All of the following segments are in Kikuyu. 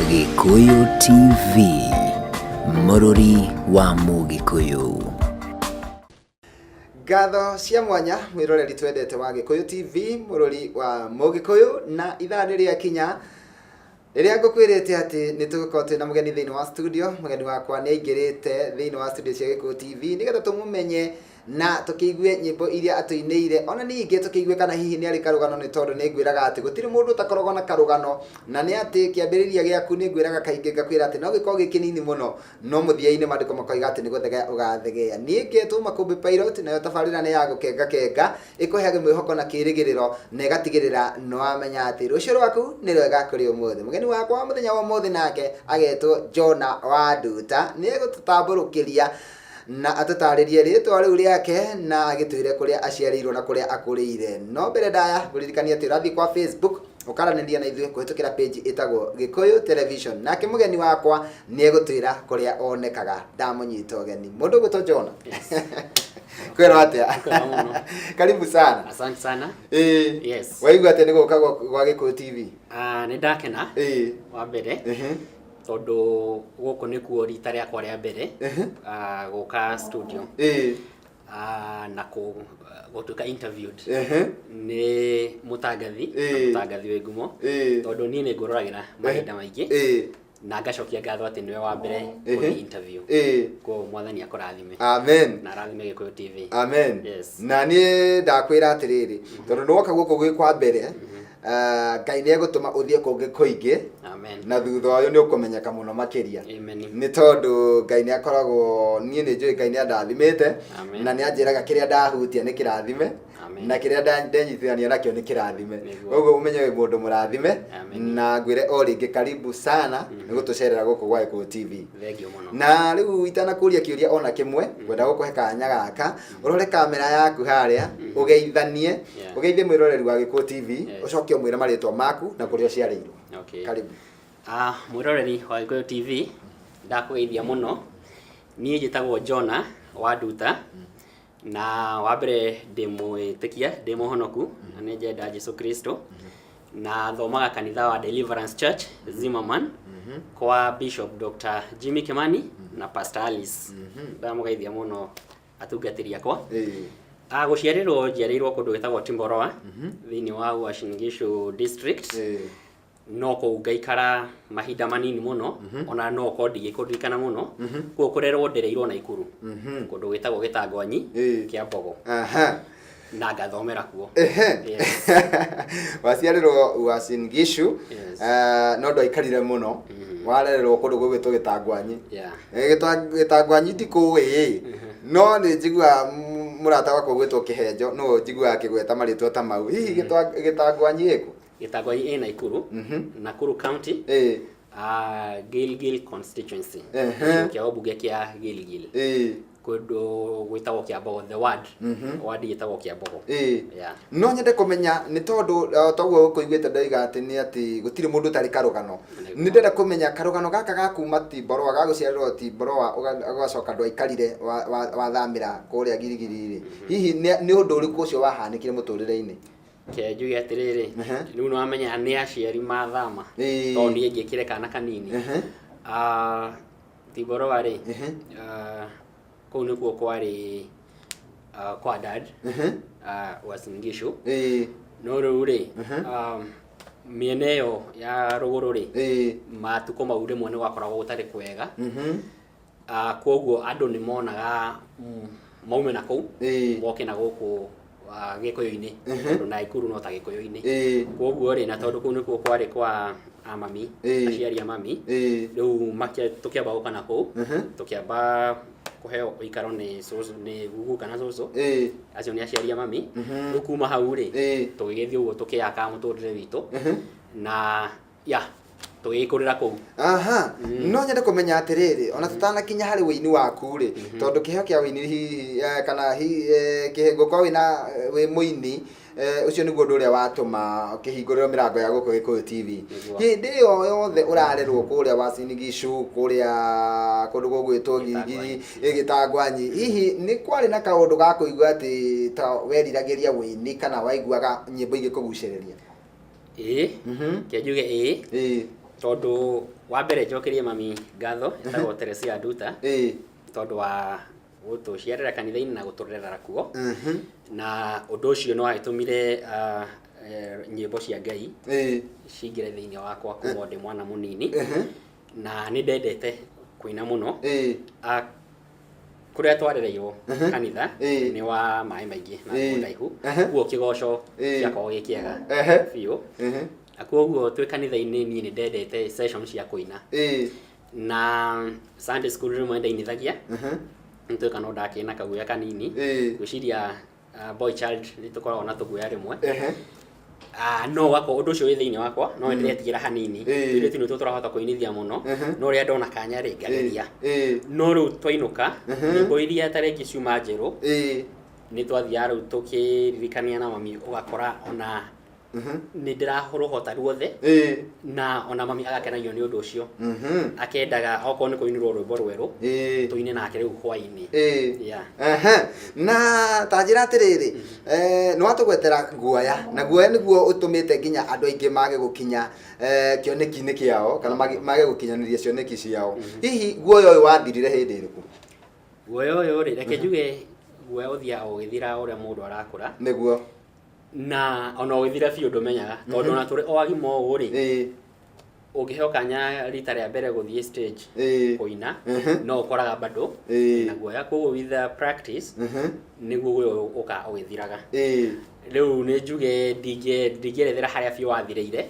Gĩkũyũ TV, mũrũri wa Mũgĩkũyũ. Ngatho cia mwanya mwĩroreri twendete wa Gĩkũyũ TV, mũrũri wa Mũgĩkũyũ, na ithaa nĩ rĩakinya rĩrĩa ngũkwĩrĩte atĩ nĩ tũgũkorwo twĩna mũgeni thĩinĩ wa studio. Mũgeni wakwa nĩ aingĩrĩte thĩinĩ wa studio cia Gĩkũyũ TV nĩgetha tũmũmenye na tũkĩigue nyĩmbo iria atũinĩire, ona ningĩ tũkĩigue kana hihi nĩ arĩ karũgano, nĩ tondũ nĩ ngwĩraga atĩ gũtirĩ mũndũ ũtakoragwo na karũgano, na nĩ atĩ kĩambĩrĩria gĩaku nĩ ngwĩraga kaingĩ ngakwĩra atĩ no gĩkorwo gĩ kĩnini mũno, no mũthia-inĩ maandĩko makoiga atĩ nĩ gũthegea ũgathegea. Niĩ ngetwo Makũmbĩ Pilot, nayo tabarĩra nĩ ya gũkenga kenga, ĩkũheage mwĩhoko na kĩrĩgĩrĩro, na ĩgatigĩrĩra nĩ wamenya atĩ rũciũ rwaku nĩ rwega kũrĩ ũmũthĩ. Mũgeni wakwa wa mũthenya wa ũmũthĩ nake agetwo Jonah wa Nduta, nĩ egũtũtambũrũkĩria na atũtarĩrie rĩtwa rĩu rĩake na agĩtwĩre kũrĩa aciarĩirwo na kũrĩa akũrĩire. No mbere ndaya ngũririkanie atĩ ũrathiĩ kwa Facebook ũkaranĩria na ithuĩ kũhĩtũkĩra page ĩtagwo Gĩkũyũ Television, nake mũgeni wakwa nĩ egũtwĩra kũrĩa onekaga. Ndamũnyita ũgeni mũndũ ũgwĩtwo Jonah. Kwĩrwo atĩa? Kwĩrwo mũno. Karibu sana. Asante sana. Ĩĩ. Yes. Waigua atĩa nĩ gũka gwa Gĩkũyũ TV? Ah, nĩ ndakena. Wa mbere tondũ gũkũ nĩkuo rita rĩakwa rĩa mbere gũka studio na gũtuĩka interviewed nĩ mũtangathi na mũtangathi wĩ ngumo, tondũ niĩ nĩ ngũroragĩra mahinda maingĩ na ngacokia ngatho atĩ nĩwe wa mbere kũni interview. Koguo Mwathani akũrathime. Amen. Na arathime Gĩkũyũ TV. Amen. Yes. Na niĩ ndakwĩra atĩrĩrĩ, tondũ nĩ woka gũkũ gwĩ kwa mbere, Ngai nĩ egũtũma ũthiĩ kũngĩ kũingĩ. Amen. Na thutha ũyũ nĩ ũkũmenyeka mũno makĩria. Amen. Nĩ tondũ Ngai nĩ akoragwo, niĩ nĩ njũĩ Ngai nĩ andathimĩte. Amen. Na nĩ anjĩraga kĩrĩa ndahutia nĩ kĩrathime. Amen. Na kĩrĩa ndenyitithania nakĩo nĩ kĩrathime. Nĩguo. Koguo ũmenye wĩ mũndũ mũrathime. Amen. Na ngwĩre o rĩngĩ karibu sana nĩ gũtũcerera gũkũ gwa Gĩkũyũ TV. Thengiũ mũno. Na rĩu itanakũria kĩũria ona kĩmwe, ngwenda gũkũhe kanya gaka ũrore kamera yaku harĩa, ũgeithanie, ũgeithie mwĩroreri wa Gĩkũyũ TV. Ũcoke ũmwĩre marĩtwa maku na kũrĩa ũciarĩirwo. Okay. Karibu. Ah, mwĩroreri wa Gĩkũyũ TV, ndakũgeithia mũno. Niĩ njĩtagwo Jonah wa Nduta, na wa mbere ndĩ mwĩtĩkia, ndĩ mũhonoku na nĩ njenda Jesu Kristo, na thomaga kanitha wa Deliverance Church Zimmerman kwa Bishop Dr. Jimmy Kimani na Pastor Alice. Ndamũgeithia mũno atungatĩri akwa. Ah, gũciarĩrwo njiarĩirwo kũndũ gwĩtagwo Timboroa thĩinĩ wa Uasin Gishu District. No kũu ngaikara mahinda manini mũno, ona no ũkorwo ndigĩkũririkana mũno. Kũu kũrerwo ndereirwo Naikuru, kũndũ gwĩtagwo Gĩtangwanyi kĩa Mbogo, na ngathomera kuo. Yes. Waciarĩrwo Uasin Gishu? Yes. No ndwaikarire mũno, warererwo kũndũ gũgwĩtwo Gĩtangwanyi. Yeah. Gĩtangwanyi ndikũĩ, no nĩ njiguaga mũrata wakwa ũgwĩtwo Kĩhenjo no njiguaga akĩgweta marĩtwa ta mau. Hihi Gĩtangwanyi ĩkũ? Gĩtangwanyi ĩ Naikuru, Nakuru County, Gilgil constituency. Gĩcigo kĩa ũmbunge kĩa Gilgil, kũndũ gwĩtagwo Kĩambogo, the ward, ward ĩtagwo Kĩambogo. Yeah. No nyende kũmenya, nĩ tondũ toguo ũkũiguĩte ndoiga atĩ nĩ atĩ gũtirĩ mũndũ ũtarĩ karũgano. Nĩ ndĩrenda kũmenya karũgano gaka ga kuma Timboroa, ga gũciarĩrwo Timboroa, ũgacoka ndwaikarire, wathamĩra kũrĩa Girigiri rĩ, hihi nĩ ũndũ ũrĩkũ ũcio wahanĩkire mũtũrĩre-inĩ? Ke njuge atĩrĩrĩ, rĩu nĩ wamenya nĩ aciari mathama, tondũ niĩ ngĩkĩre kana kanini. Ah, Timboroa rĩ, kũu nĩkuo kwarĩ kwa dad, Uasin Gishu. No rĩu rĩ, mĩena ĩyo ya rũgũrũ rĩ, matukũ mau rĩmwe nĩ gwakoragwo gũtarĩ kwega. Koguo andũ nĩ monaga maume na kũu moke na gũkũ Gĩkũyũ-inĩ, tondũ Naikuru no ta Gĩkũyũ-inĩ. Koguo rĩ, na tondũ kũu nĩkuo kwarĩ kwa a mami, aciari a mami, rĩu tũkĩamba gũka na kũu, tũkĩamba kũheo ũikaro nĩ cũcũ, nĩ gugu kana cũcũ. Acio nĩ aciari a mami. Rĩu kuma hau rĩ, tũgĩgĩthiĩ ũguo tũkĩyakaga mũtũrĩre witũ na ya tũgĩkũrĩra kũu. Aha, no nyende kũmenya atĩrĩrĩ, ona tũtanakinya harĩ wĩini waku rĩ, tondũ kĩheo kĩa wĩini hihi kana hihi gũkorwo wĩna wĩ mũini, ũcio nĩguo ũndũ ũrĩa watũma ũkĩhingũrĩrwo mĩrango ya gũkũ Gĩkũyũ TV. Hĩndĩ ĩyo yothe ũrarerwo kũrĩa Uasin Gishu, kũrĩa kũndũ gũgwĩtwo Gilgili, Gĩtangwanyi, hihi nĩ kwarĩ na kaũndũ ga kũigua atĩ ta weriragĩria wĩini kana waiguaga nyĩmbo igĩkũgucĩrĩria? Ĩĩ. Ke njuge ĩĩ. Tondũ wa mbere njokerie mami ngatho, etagwo Teresia Nduta, tondũ wa gũtũciarĩra kanitha-inĩ na gũtũrerera kuo. Na ũndũ ũcio nĩ wagĩtũmire nyĩmbo cia Ngai cingĩre thĩinĩ wakwa kuma o ndĩ mwana mũnini. Na nĩ ndendete kũina mũno. Kũrĩa twarereirwo kanitha nĩ wa maĩ maingĩ na ndaihu, koguo kĩgoco gĩakoragwo gĩ kĩega biũ. Na koguo twĩ kanitha-inĩ niĩ nĩ ndendete session cia kũina. Na Sunday school rĩmwe ndainithagia, nĩtuĩka no ndakĩrĩ na kaguoya kanini. Ngwĩciria boy child nĩ tũkoragwo na tũguoya rĩmwe. No wakorwo ũndũ ũcio wĩ thĩinĩ wakwa, no nĩndĩretigĩra hanini. Tũirĩtu nĩtuo tũrahota kũinithia mũno, no rĩrĩa ndona kanya rĩ, ngageria. No rĩu twainũka, nyĩmbo iria ta rĩngĩ ciuma njerũ, nĩ twathiaga rĩu tũkĩririkania na mami, ũgakora ona nĩ ndĩrarũhota ruothe, na ona mami agakenagio nĩ ũndũ ũcio. Akendaga okorwo nĩ kũinĩrwo rwĩmbo rwerũ, tũine nake rĩu hwaĩ-inĩ. Yeah. Na ta njĩra atĩrĩrĩ, nĩ watũgwetera guoya, na guoya nĩguo ũtũmĩte nginya andũ aingĩ mage gũkinya kĩoneki-inĩ kĩao, kana mage gũkinyanĩria cioneki ciao. Hihi guoya ũyũ wathirire hĩndĩ ĩrĩkũ? Guoya ũyũ rĩ, reke njuge guoya ũthiaga ũgĩthira ũrĩa mũndũ arakũra. Na ona ũgĩthira biũ ndũmenyaga, tondũ ona tũrĩ o agima ũũ rĩ, ũngĩheo kanya rita rĩa mbere gũthiĩ stage kũina, no ũkoraga bado na guoya. Koguo with the practice nĩguo guoya ũkaga ũgĩthiraga. Rĩu nĩ njuge ndingĩerethera harĩa biũ wathirĩire,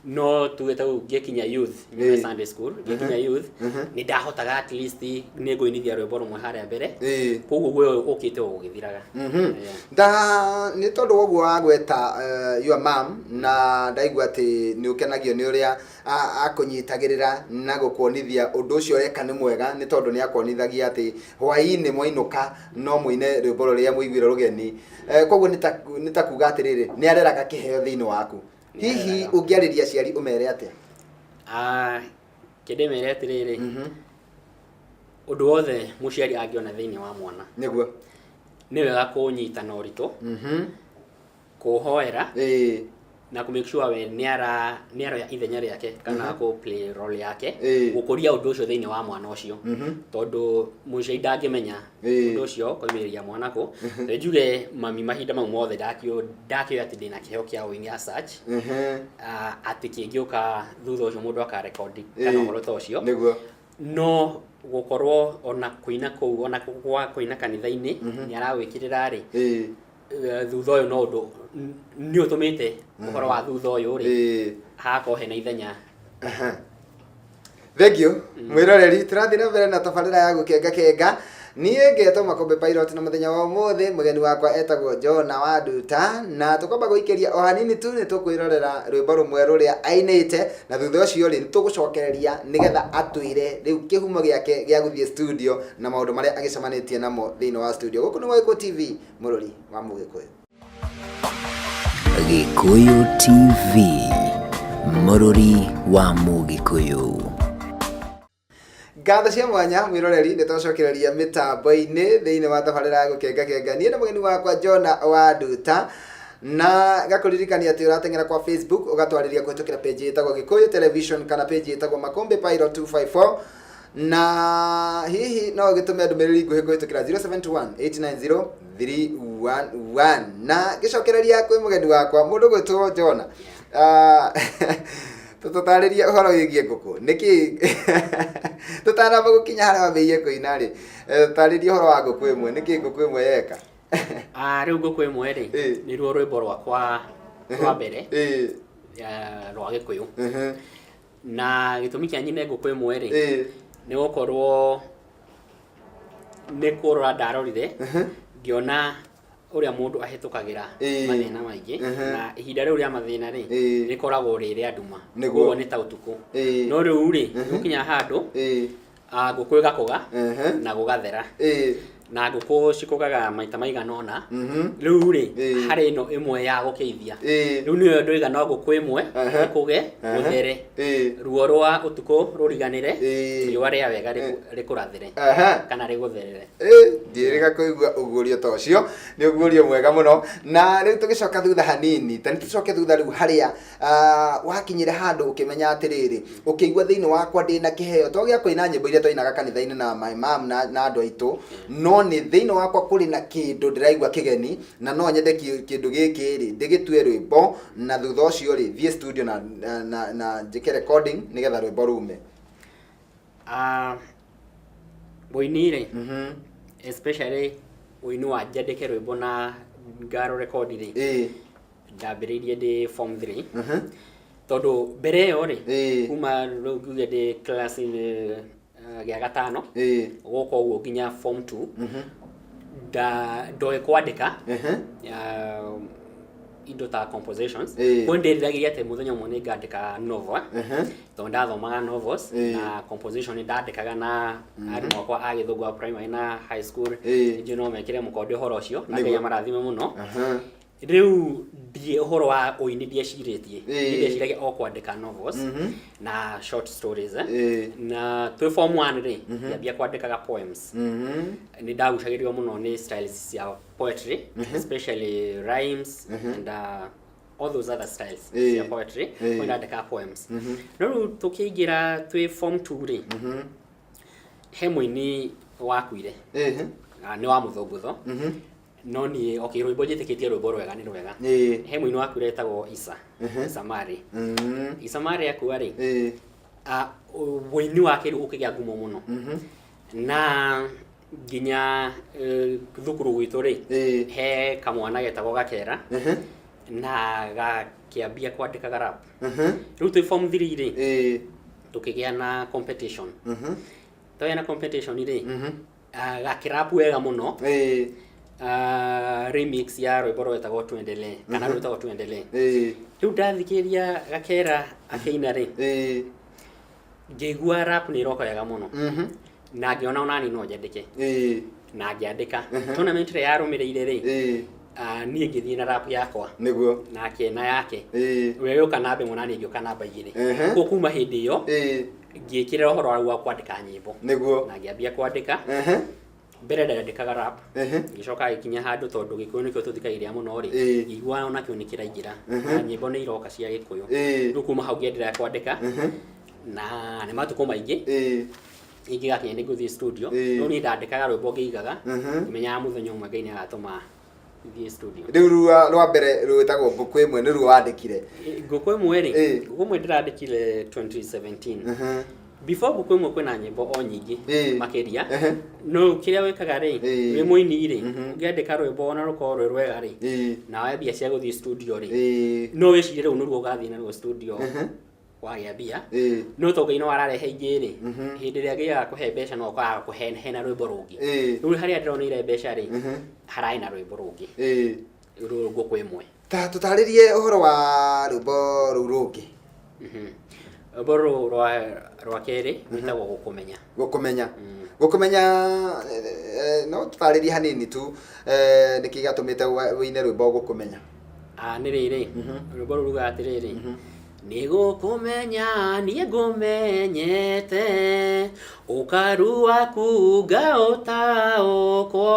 no tuge ta rĩu ngĩkinya youth, nyume Sunday school ngĩkinya youth, nĩ ndahotaga at least nĩ ngũinithia rwĩmbo rũmwe harĩa mbere. Koguo guoya ũyũ ũkĩte o ũgĩthiraga. Nda nĩ tondũ wa ũguo wagweta your mom, na ndaigua atĩ nĩ ũkenagio nĩ ũrĩa akũnyitagĩrĩra na gũkuonithia ũndũ ũcio ũreka nĩ mwega, nĩ tondũ nĩ akuonithagia atĩ hwaĩ-inĩ mwainũka no mũine rwĩmbo rũrĩa mũiguire rũgeni. Koguo nĩ ta kuga atĩrĩrĩ, nĩ areraga kĩheo thĩinĩ waku. Hihi ũngĩarĩria aciari ũmere atĩa? Kĩndĩmere atĩrĩrĩ, ũndũ wothe mũciari angĩona thĩinĩ wa mwana, nĩ wega kũũnyita na ũritũ, kũũhoera, na kũ make sure we nĩ aroya ithenya rĩake kana kũ play role yake gũkũria ũndũ ũcio thĩinĩ wa mwana ũcio, tondũ mũciari ndangĩmenya ũndũ ũcio koimĩrĩria mwana kũ. Reke njuge mami mahinda mau mothe ndakĩũĩ atĩ ndĩna kĩheo kĩa ũini as such, atĩ kĩngĩũka thutha ũcio mũndũ akarekondi kana ũhoro ta ũcio. No gũkorwo ona kũina kũu, ona gwa kũina kanitha-inĩ nĩ arawĩkĩrĩra rĩ, thutha ũyũ no ũndũ nĩ ũtũmĩte ũhoro wa thutha ũyũ rĩ, hagakorwo hena ithenya. Thank you mwĩroreri, tũrathiĩ na mbere na tabarĩra ya gũkenga kenga. Niĩ ngetwo Makombe Pilot, na mũthenya wa ũmũthĩ mũgeni wakwa etagwo Jona wa Nduta, na tũkwamba gũikĩria o hanini tu nĩ tũkwĩrorera rwĩmbo rũmwe rũrĩa ainĩte, na thutha ũcio rĩ, nĩ tũgũcokereria nĩgetha atwĩre rĩu kĩhumo gĩake gĩa gũthiĩ studio na maũndũ marĩa agĩcemanĩtie namo thĩinĩ wa studio. Gũkũ nĩ Gĩkũyũ TV, mũrũri wa Mũgĩkũyũ. Gĩkũyũ TV, mũrũri wa Mũgĩkũyũ. Ngatho cia mwanya mwĩroreri, nĩ twacokereria mĩtambo-inĩ thĩinĩ wa tabarĩra ya gũkenga kenga. Niĩ na mũgeni wakwa Jona wa Nduta, na gakũririkania atĩ ũrateng'era kwa Facebook ũgatwarĩria kũhĩtũkĩra page ĩtagwo Gĩkũyũ Television kana page ĩtagwo Makombe Pilot 254, na hihi no ũgĩtũme ndũmĩrĩri nguhĩ kũhĩtũkĩra 071 890 311. Na ngĩcokereria kwĩ mũgeni wakwa mũndũ gwĩtwo Jona, tũtũtarĩrie ũhoro wĩgiĩ ngũkũ nĩkĩ tũtanamba gũkinya harĩa wambĩrĩirie kũina rĩ, tũtarĩrie ũhoro wa ngũkũ ĩmwe, nĩkĩ ngũkũ ĩmwe yeka? Rĩu ngũkũ ĩmwe rĩ, nĩruo rwĩmbo rwakwa rwa mbere rwa Gĩkũyũ. Na gĩtũmi kĩa nyine ngũkũ ĩmwe rĩ, nĩ gũkorwo nĩ kũrora ndarorire ngĩona ũrĩa mũndũ ahĩtũkagĩra mathĩna maingĩ, na ihinda rĩu rĩa mathĩna rĩ, rĩkoragwo rĩ rĩa nduma, koguo nĩ ta ũtukũ. No rĩu rĩ, gũkinya handũ ngũkũ ĩgakũga na gũgathera. Na ngũkũ cikũgaga maita maigana ũna. Rĩu rĩ, harĩ ĩno ĩmwe ya gũkĩithia. Rĩu nĩyo ndoiga no ngũkũ ĩmwe ĩkũge gũthere, ruo rwa ũtukũ rũriganĩre, riũa rĩa wega rĩkũrathĩre kana rĩgũtherere. Ndiĩrĩga kũigua ũguũrio ta ũcio, nĩ ũguũrio mwega mũno. Na rĩu tũgĩcoka thutha hanini, ta nĩ tũcoke thutha rĩu harĩa wakinyire handũ ũkĩmenya atĩrĩrĩ, ũkĩigua thĩinĩ wakwa ndĩna kĩheo to gĩa kũina nyĩmbo iria twainaga kanitha-inĩ na my mom na andũ aitũ, no nĩ thĩinĩ wakwa kũrĩ na kĩndũ ndĩraigua kĩgeni na no nyende kĩndũ gĩkĩ rĩ ndĩgĩtue rwĩmbo, na thutha ũcio rĩ thiĩ studio na njĩke recording nĩgetha rwĩmbo rume. Ũini rĩ, especially ũini wa njandĩke rwĩmbo na ngaro record rĩ, ndambĩrĩirie ndĩ form 3, tondũ mbere ĩyo rĩ, kuma rĩu ngiuge ndĩ class-inĩ gĩa gatano gũka ũguo nginya form 2, ndoĩ kwandĩka indo ta compositions. Kwa ndĩriragĩria atĩ mũthenya ũmwe nĩ ngandĩka novel, tondũ ndathomaga novels na composition nĩ ndandĩkaga na arimũ akwa a gĩthũngũ a primary na high school. Ningĩ no mekĩre mũkonde ũhoro ũcio na Ngai amarathime mũno. Rĩu ndiĩ ũhoro wa ũini ndiecirĩtie. Niĩ ndeciragia o kwandĩka novels na short stories. Na twĩ form 1 rĩ, ngĩambia kwandĩkaga poems. Nĩ ndagucagĩrĩrio mũno nĩ styles cia poetry, especially rhymes and all those other styles cia poetry. Kwa ndandĩkaga poems. No rĩu tũkĩingĩra twĩ form 2 rĩ, he mũini wakuire. Nĩ wa mũthũngũtho, no niĩ, okay, rwĩmbo njĩtĩkĩtie rwĩmbo rwega nĩ rwega. He mũini wakuire wetagwo Isa Isamari. Isamari akua rĩ, ũini wake rĩu ũkĩgĩa ngumo mũno, na nginya thukuru gwitũ rĩ, he kamwana getagwo Gakera na gakĩambia kwandĩkaga rap. Rĩu twĩ form 3 rĩ, tũkĩgĩa na competition. Twagĩa na competition rĩ, gakĩrap wega mũno, remix ya rwĩmbo rwetagwo Tuendelee, kana rwĩtagwo Tuendelee. Rĩu ndathikĩrĩria Gakera akĩina rĩ, ngĩigua rap nĩ ĩroka wega mũno, na ngĩona onani no nyandĩke, na ngĩandĩka. Tournament ĩrĩa yarũmĩrĩire rĩ, niĩ ngĩthiĩ na rap yakwa, nake na yake. We agĩũka namba 1 na niĩ ngĩũka namba 2. Koguo kuma hĩndĩ ĩyo ngĩkĩrĩra ũhoro wa kwandĩka nyĩmbo na ngĩambia kwandĩka. Mbere ndandĩkaga rap, ngĩcoka gĩkinya handũ, tondũ Gĩkũyũ nĩkĩo tũthikagĩrĩria mũno rĩ, ngĩigua onakĩo nĩ kĩraingĩra na nyĩmbo nĩ iroka cia Gĩkũyũ. Rĩu kuma hau ngĩendelea kwandĩka, na nĩ matukũ maingĩ ingĩgakinya nĩ ngũthiĩ studio. No niĩ ndandĩkaga rwĩmbo ngĩigaga, ngĩmenyaga mũthenya ũmwe Ngai nĩ agatũma thiĩ studio. Rĩu rwa mbere rwĩtagwo Ngũkũ Ĩmwe nĩ ruo wandĩkire? Ngũkũ Ĩmwe rĩ, Ngũkũ Ĩmwe ndĩrandĩkire 2017. Before Ngũkũ Ĩmwe kwĩna nyĩmbo o nyingĩ makĩria. No kĩrĩa wĩkaga rĩ, wĩ mũini rĩ, ũngĩandĩka rwĩmbo ona rũkorwo rwĩ rwega rĩ, na wambia cia gũthiĩ studio rĩ, no wĩcirie rĩu nĩruo ũgathiĩ naruo studio wagĩa mbia. No tondũ Ngai no ararehe ingĩ rĩ, hĩndĩ ĩrĩa Ngai agakũhe mbeca no ũkaga kũhe hena rwĩmbo rũngĩ. Rĩu harĩa ndĩroneire mbeca rĩ, hararĩ na rwĩmbo rũngĩ, rũrũ Ngũkũ Ĩmwe. Ta tũtarĩrie ũhoro wa rwĩmbo rũu rũngĩ. Rwĩmbo rũrũ rwa kerĩ rwĩtagwo Gũkũmenya. Gũkũmenya. Gũkũmenya, no tũtarĩrie hanini tu, nĩkĩ gĩatũmĩte ũine rwĩmbo Gũkũmenya? Nĩ rĩrĩ, rwĩmbo rũu rugaga atĩrĩrĩ: nĩ gũkũmenya niĩ ngũmenyete, ũkaru waku ngaũtaũkwo,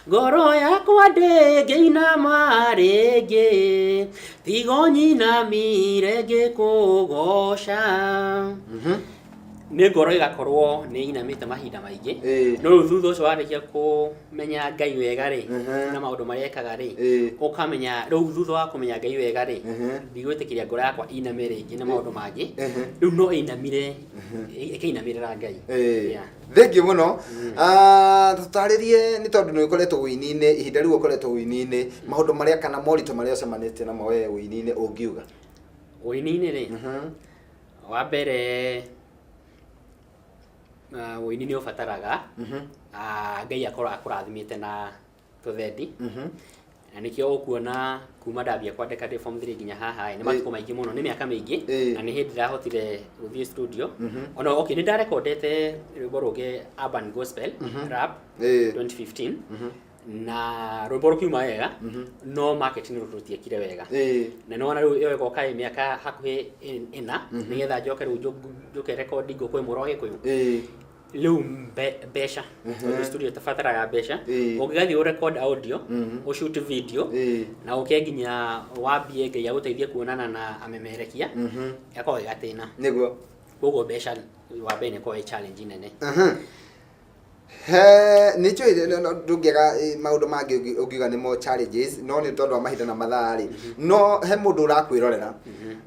ngoro yakwa ndĩngĩinama rĩngĩ, tigo nyinamire ngĩkũgoca. Nĩ ngoro ĩgakorwo nĩ inamĩte mahinda maingĩ, no rĩu thutha ũcio warĩkia kũmenya Ngai wega rĩ, na maũndũ marĩa ekaga rĩ, ũkamenya rĩu thutha wa kũmenya Ngai wega rĩ, ndigwĩtĩkĩria ngoro yakwa iname rĩngĩ na maũndũ mangĩ. Rĩu no ĩinamire, ĩkĩinamĩrĩra Ngai. Yeah. Thengiũ mũno. Tũtarĩrie, nĩ tondũ nĩ ũkoretwo ũini-inĩ ihinda rĩu, ũkoretwo ũini-inĩ, maũndũ marĩa kana moritũ marĩa ũcemanĩtie namo we ũini-inĩ ũngiuga? Ũini-inĩ rĩ, wa mbere, ũini nĩ ũbataraga Ngai akorwo akũrathimĩte na tũthendi. Na nĩkĩo ũkuona kuma ndambia kwandĩka ndĩ form 3 nginya haha ĩ, nĩ matukũ maingĩ mũno, nĩ mĩaka mĩingĩ. Na nĩ hĩndĩ ndĩrahotire gũthiĩ studio. Ona okay, nĩ ndarekondete rwĩmbo rũngĩ, urban gospel rap, 2015, na rwĩmbo rũkiuma wega, no marketing rũtiekire wega. Na nĩwona rĩu ĩyo ĩgoka ĩ mĩaka hakuhĩ 4 nĩgetha njoke rĩu njũke rekondi ngũkũ ĩmwe wa Gĩkũyũ. Rĩu mbeca, tondũ studio tabataraga mbeca. Ũngĩgathiĩ ũrecord audio, ũshoot video, na ũke nginya wambie Ngai agũteithie kuonana na amemerekia, gakorwo gĩ gatĩna. Koguo mbeca wa mbere nĩ ĩkoragwo ĩ challenge nene. He nĩ njũĩ ndũngĩaga maũndũ mangĩ ũngiuga nĩmo challenges, no nĩ tondũ wa mahinda na mathaa rĩ, no he mũndũ ũrakwĩrorera,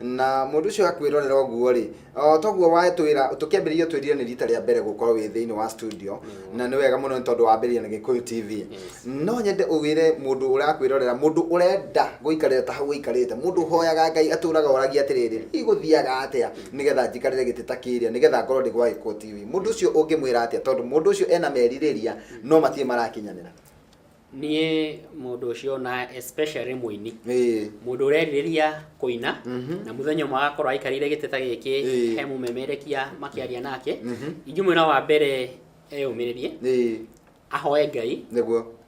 na mũndũ ũcio akwĩrorera ũguo rĩ, o toguo watwĩra tũkĩambĩrĩria twĩrire nĩ rita rĩa mbere gũkorwo wĩ thĩinĩ wa studio, na nĩ wega mũno nĩ tondũ wambĩrĩria na Gĩkũyũ TV. No nyende ũwĩre mũndũ ũrakwĩrorera, mũndũ ũrenda gũikarĩra ta hau ũikarĩte, mũndũ ũhoyaga Ngai atũraga oragia atĩrĩrĩ, igũthiaga atĩa nĩgetha njikarĩre gĩtĩ ta kĩrĩa, nĩgetha ngorwo ndĩ gwa Gĩkũyũ TV, mũndũ ũcio ũngĩmwĩra atĩa? Tondũ mũndũ ũcio ena merirĩria no matirĩ marakinyanĩra. Niĩ mũndũ ũcio, na especially mũini, mũndũ ũrerirĩria kũina na mũthenya ũmwe agakorwo aikarĩire gĩtĩ ta gĩkĩ, he mũmemerekia makĩaria nake, ingĩmwĩra wa mbere eyũmĩrĩrie, ahoe Ngai.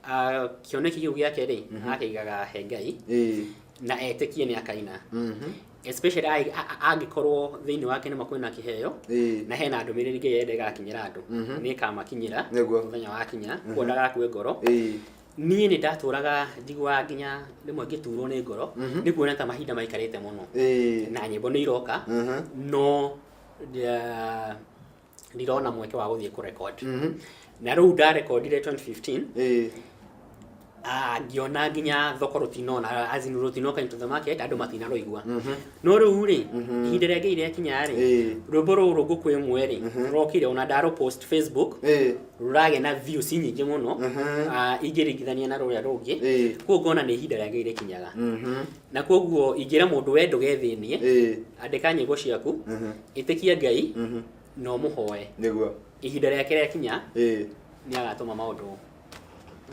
Ah, kĩoneki kĩu gĩake rĩ, akĩigaga he Ngai na etĩkie nĩ akaina, especially angĩkorwo thĩinĩ wake nĩ makwĩna kĩheo na hena ndũmĩrĩri Ngai enda ĩgakinyĩra andũ, nĩ ĩkamakinyĩra mũthenya wakinya. Koguo ndagakue ngoro. Niĩ nĩ ndatũraga njiguaga nginya rĩmwe ngĩturwo nĩ ngoro nĩ kuona ta mahinda maikarĩte mũno na nyĩmbo nĩ iroka, no ndirona mweke wa gũthiĩ kũrekod. Na rĩu ndarekondire 2015, ngĩona nginya thoko rũtinona, as in rũtinoka into the market, andũ matinarũigua. No rĩu rĩ, ihinda rĩa Ngai rĩakinya rĩ, rwĩmbo rũrũ Ngũkũ Ĩmwe rĩ, rũrokire, ona ndarũpost Facebook, rũragĩa na views nyingĩ mũno ingĩringithania na rũrĩa rũngĩ. Koguo ngona nĩ ihinda rĩa Ngai rĩkinyaga, na koguo ingĩra mũndũ, we ndũgethĩnie, andĩka nyĩmbo ciaku, ĩtĩkia Ngai na ũmũhoe. Ihinda rĩake rĩakinya, nĩ agatũma maũndũ.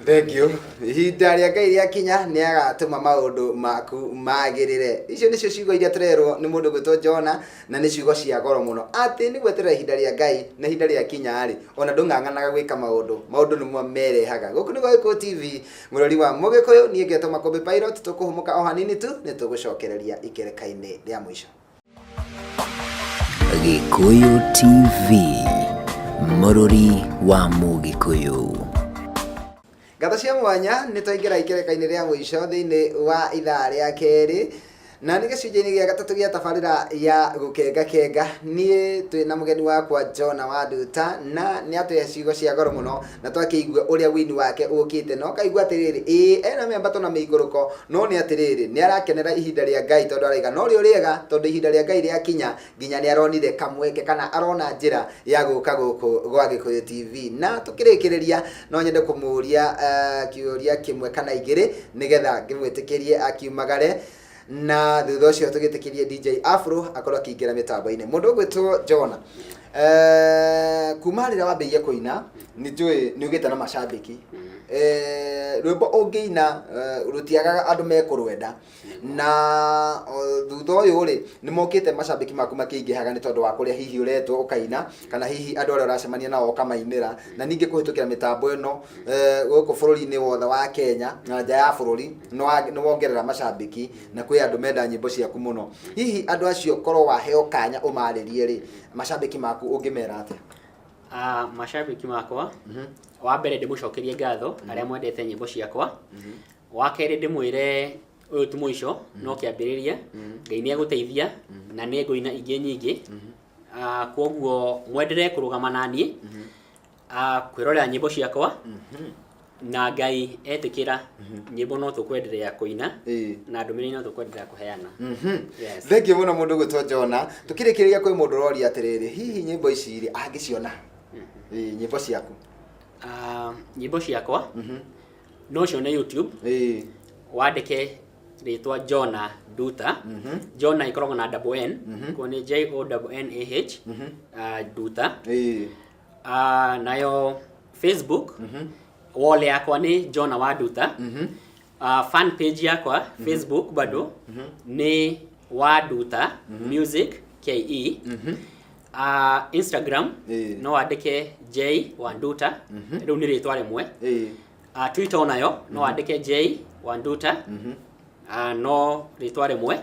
Thank you. Ihinda rĩa Ngai rĩakinya nĩ agatũma maũndũ maku magĩrĩre. Icio nĩcio ciugo iria tũrerwo nĩ mũndũ gwĩtwo Jona, na nĩ ciugo cia goro mũno. Atĩ nĩ gweterera ihinda rĩa Ngai, na ihinda rĩakinya rĩ, ona ndũng'ang'anaga gwĩka maũndũ. Maũndũ nĩmo merehaga. Gũkũ nĩ gwa Gĩkũyũ TV, mũrori wa Mũgĩkũyũ, niĩ ngetwo Makũmbĩ Pilot, tũkũhũmũka o hanini tu, nĩ tũgũcokereria ikereka-inĩ rĩa mũico. Gĩkũyũ TV, mũrũri wa Mũgĩkũyũ. Ngatho cia mwanya, nĩ twaingĩra ikereka-inĩ rĩa mũico thĩinĩ wa ithaa rĩa kerĩ, na nĩ gĩcunjĩ-inĩ gĩa gatatũ gĩa tabarĩra ya Gũkenga Kenga. Niĩ twĩ na mũgeni wakwa Jona wa Nduta, na nĩ atũhe ciugo cia goro mũno, na twakĩigua ũrĩa wini wake ũkĩte, na ũkaigua atĩrĩrĩ, ĩĩ ena mĩambato na mĩikũrũko, no nĩ atĩrĩrĩ, nĩ arakenera ihinda rĩa Ngai, tondũ araiga no rĩo rĩega, tondũ ihinda rĩa Ngai rĩakinya nginya nĩ aronire kamweke kana arona njĩra ya gũka gũkũ gwa Gĩkũyũ TV. Na tũkĩrĩkĩrĩria, no nyende kũmũria kĩũria kĩmwe kana igĩrĩ nĩgetha ngĩmwĩtĩkĩrie akiumagare, na thutha ũcio tũgĩtĩkĩrie DJ Afro akorwo akĩingĩra mĩtambo-inĩ. Mũndũ ũgwĩtwo Jona, kuma rĩrĩa wambĩrĩirie kũina, nĩ njũĩ nĩ ũgĩte na macambĩki. Rwĩmbo ũngĩina rũtiagaga andũ mekũrwenda, na thutha ũyũ rĩ, nĩ mokĩte macambĩki maku makĩingĩhaga nĩ tondũ wa kũrĩa hihi ũretwo ũkaina, kana hihi andũ arĩa ũracemania nao ũkamainĩra, na ningĩ kũhĩtũkĩra mĩtambo ĩno gũkũ bũrũri-inĩ wothe wa Kenya na nja ya bũrũri, nĩ wongerera macambĩki na kwĩ andũ menda nyĩmbo ciaku mũno. Hihi andũ acio, korwo waheo kanya ũmarĩrie rĩ, macambĩki maku ũngĩmera atĩa? Macambĩki makwa, wa mbere ndĩmũcokerie ngatho arĩa mwendete nyĩmbo ciakwa. Wa kerĩ ndĩmwĩre ũyũ ti mũico, no kĩambĩrĩria. Ngai nĩ egũteithia na nĩ ngũina ingĩ nyingĩ. Kwoguo mwenderee kũrũgama naniĩ, kwĩrorera nyĩmbo ciakwa, na Ngai etĩkĩra, nyĩmbo no tũkwenderea kũina na ndũmĩrĩri no tũkwenderea kũheana. Yes. Thank you mũno, mũndũ gwĩtwo Jona. Tũkĩrĩkĩrĩria, kwĩ mũndũ ũroria atĩrĩrĩ, hihi nyĩmbo ici rĩ, angĩciona? Nyĩmbo ciaku. Nyĩmbo ciakwa no cione YouTube. Wandĩke rĩtwa Jona Nduta. Jona ĩkoragwo na double N, koguo nĩ Jonnah, Nduta. Nayo Facebook wall yakwa nĩ Jona wa Nduta. Fan page yakwa Facebook bado nĩ Wanduta Music KE. Instagram no wandĩke J Wanduta, rĩu nĩ rĩtwa rĩmwe. Twitter onayo no wandĩke J Wanduta, no rĩtwa rĩmwe.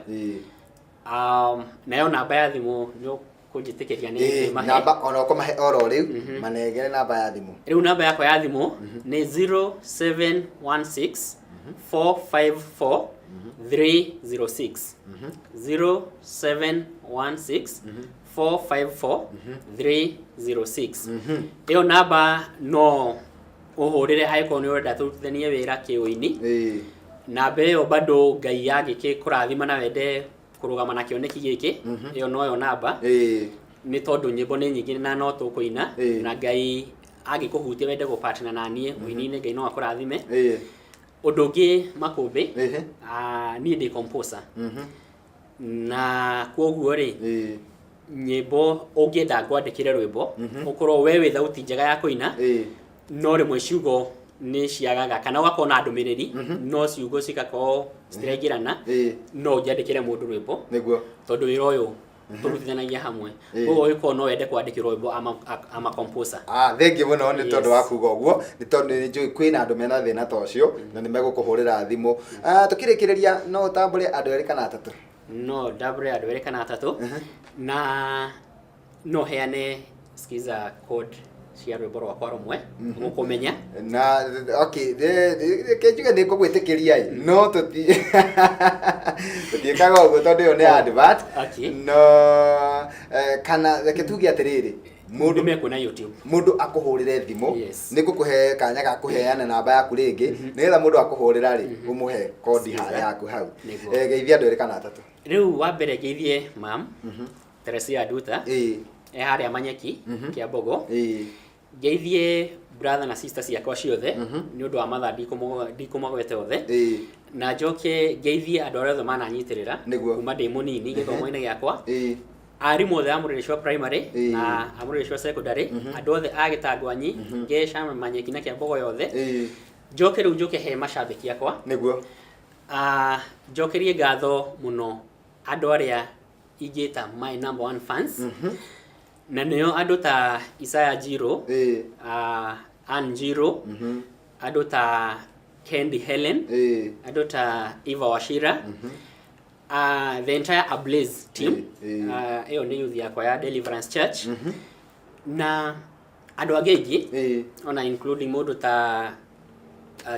Nayo namba ya thimũ nĩ ũkũnjĩtĩkĩria nĩ ndĩmahe? Namba ona ũkũmahe oro rĩu, manengere namba ya thimũ. Rĩu namba yakwa ya thimũ nĩ 0716 454 306, 0716 454 306. Ĩyo namba no ũhũrĩre angĩkorwo nĩ ũrenda tũrutithanie wĩra kĩũini. Namba ĩyo bado Ngai angĩkĩkũrathima na wende kũrũgama na kĩoneki gĩkĩ, ĩyo noyo namba, nĩ tondũ nyĩmbo nĩ nyingĩ na no tũkũina. Na Ngai angĩkũhutia wende gũpartner na niĩ ũini-inĩ, Ngai no akũrathime. Ũndũ ũngĩ, Makũmbĩ, niĩ ndĩ composer, na kwoguo rĩ, nyĩmbo ũngĩenda ngwandĩkĩre rwĩmbo, ũkorwo we wĩ thauti njega ya kũina, no rĩmwe ciugo nĩ ciagaga kana ũgakorwo na ndũmĩrĩri no ciugo cigakorwo citiraingĩrana, no ũnjandĩkĩre mũndũ rwĩmbo, tondũ wĩra ũyũ tũrutithanagia hamwe. Koguo ũngĩkorwo no wende kwandĩkĩrwo rwĩmbo, ama composer. Ah, thengiũ mũno nĩ tondũ wa kuga ũguo, nĩ tondũ nĩ njũĩ kwĩna andũ mena thĩna ta ũcio na nĩ megũkũhũrĩra thimũ. Ah, tũkĩrĩkĩrĩria no ũtambũre andũ erĩ kana atatũ? No ndambũre andũ erĩ kana atatũ, na no heane skiza code cia rwĩmbo rwakwa rũmwe mũkũmenya. Na okay, reke njuge nĩ ngũgwĩtĩkĩria ĩ, no tũtiĩkaga ũguo tondũ ĩyo nĩ advert. No kana reke tuge atĩrĩrĩ, mũndũ mekuona YouTube. Mũndũ akũhũrĩre thimũ. Nĩ ngũkũhe kanya ga kũheana namba yaku rĩngĩ nĩgetha mũndũ akũhũrĩra rĩ, ũmũhe kondi yaku hau. Geithia andũ erĩ kana atatũ. Rĩu wa mbere ngeithie mam Teresia Nduta, e harĩa Manyeki, Kĩambogo. Ngeithie brother na sister ciakwa ciothe, nĩ ũndũ wa mathaa ndikũmagwete othe. Na njoke ngeithie andũ arĩa othe mananyitĩrĩra kuma ndĩ mũnini gĩthomo-inĩ gĩakwa, arimũ othe a Mũrĩrĩcwa Primary na a Mũrĩrĩcwa Secondary, andũ othe a Gĩtangwanyi, Ngeca, Manyeki na Kĩambogo yothe. Njoke rĩu njoke he macambĩki akwa. Njokerie ngatho mũno andũ arĩa ingĩta my number one fans, na nĩo andũ ta Isaya Njirũ, Ann Njirũ, andũ ta Kendi Helen, andũ ta Eva Wachira, the entire Ablaze team. Ĩyo nĩ youth yakwa ya Deliverance Church, na andũ angĩ aingĩ, ona including mũndũ ta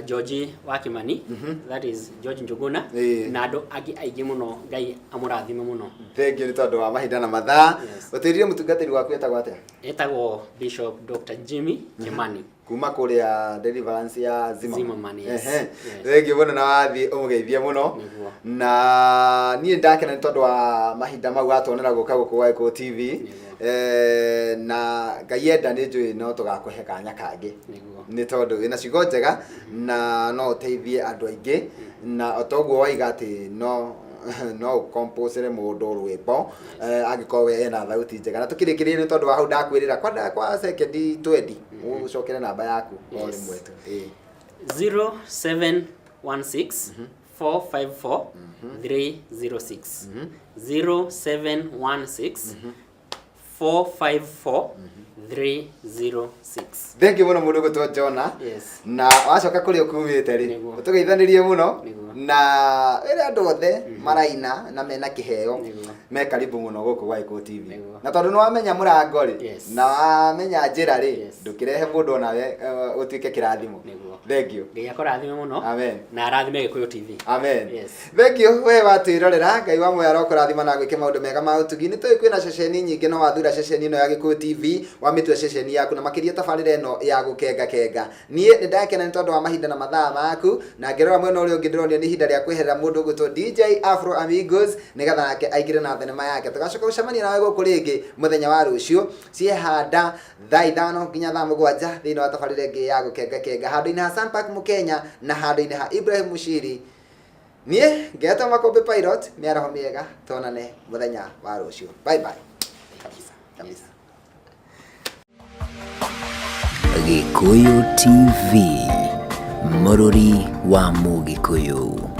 George wa Kimani, that is George Njuguna, na andũ angĩ aingĩ mũno. Ngai amũrathime mũno. Thengiũ nĩ tondũ wa mahinda na mathaa. Ũtĩrire mũtungatĩri waku etagwo atĩa? Etagwo Bishop Dr. Jimmy Kimani. Kuma kũrĩa Deliverance ya Zimmerman. Zimmerman, yes. Thengiũ mũno na wathiĩ ũmũgeithie mũno. Na niĩ ndakena nĩ tondũ wa mahinda mau watuonera gũka gũkũ gwa Gĩkũyũ TV. Na Ngai enda nĩ njũĩ no tũgakũhe kanya kangĩ, nĩ tondũ wĩna ciugo njega na no ũteithie andũ aingĩ, na o toguo waiga atĩ no ũkomposere mũndũ rwĩmbo angĩkorwo we ena thauti njega. Na tũkĩrĩkĩrĩria, nĩ tondũ wa hau ndakwĩrĩra kwa sekendi 20, ũcokere namba yaku o rĩmwe tu. 0716 454 306, 0716 454 306. Thank you mũno mũndũ gwĩtwo Jona. Na wacoka kũrĩa ũkumĩte rĩ, ũtũgeithanĩrie mũno. Na rĩrĩa andũ othe maraina na mena kĩheo, me karibu mũno gũkũ gwa Gĩkũyũ TV. Na tondũ nĩ wamenya mũrango rĩ, na wamenya njĩra rĩ, ndũkĩrehe mũndũ onawe ũtuĩke kĩrathimo. Thank you. Ngai akũrathime mũno. Amen. Na arathime Gĩkũyũ TV. Amen. Thank you we watwĩrorera. Ngai wa muoyo arokũrathima na gwĩke maũndũ mega ma ũtugi. Nĩ tũĩ kwĩna ceceni nyingĩ, no wathura ceceni ĩno ya Gĩkũyũ TV, wamĩtua ceceni yaku, na makĩria tabarĩra ĩno ya gũkenga kenga. Niĩ nĩ ndakena nĩ tondũ wa mahinda na mathaa maku, na ngĩrora mwena ũrĩa ũngĩ ndĩronio nĩ ihinda rĩa kweherera mũndũ ũgwĩtwo DJ Afro Amigos nĩgetha nake aingĩre na thenema yake. Tũgacoka gũcemania nawe gũkũ rĩngĩ mũthenya wa rũciũ ciehanda thaa 5 nginya thaa 7 thĩinĩ wa tabarĩra ĩngĩ ya gũkenga kenga, handũ-inĩ ha Sunpark Mũkenya na handũ-inĩ ha Ibrahim Mushiri. Niĩ ngetwo Makũmbĩ Pilot. Mĩaraho mĩega, tuonane mũthenya wa rũciũ. Bye bye kabisa kabisa. Gĩkũyũ TV. Mũrũri wa Mũgĩkũyũ.